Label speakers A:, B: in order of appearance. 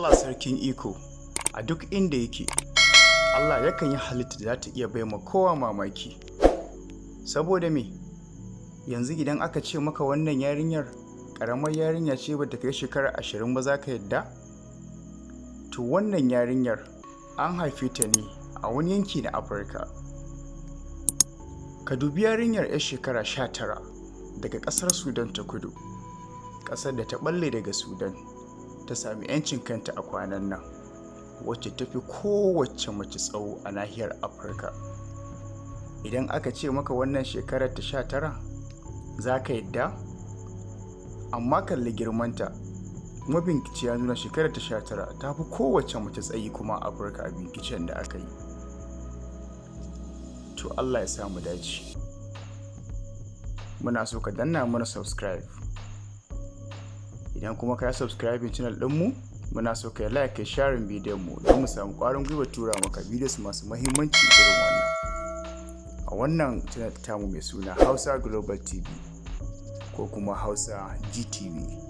A: Allah sarkin iko, a duk inda yake, Allah yakan yi halitta da za ta iya bai ma kowa mamaki. Saboda me? Yanzu idan aka ce maka wannan yarinyar ƙaramar yarinya ce, bata kai shekara 20 ba, za ka yadda? To, wannan yarinyar an haife ta ne a wani yanki na Afirka. Ka dubi yarinyar 'yar shekara 19 daga ƙasar Sudan ta Kudu, ƙasar da ta ɓalle daga Sudan ta sami 'yancin kanta a kwanan nan, wacce ta fi kowace mace tsawo a nahiyar Afirka. Idan aka ce maka wannan shekarar ta 19, za ka yadda? Amma kalli girmanta, kuma bincike ya nuna shekarar ta 19 ta fi kowace mace tsayi kuma a Afirka a binciken da aka yi. To, Allah ya sa mu dace. Muna so ka danna mana subscribe. Idan kuma ka yi subscribing channel ɗinmu, muna so ka yi like, ka sharing bidiyon mu don mu samu ƙwarin gwiwa tura maka videos masu mahimmanci irin wannan a wannan channel tamu mai suna Hausa Global TV ko kuma Hausa GTV.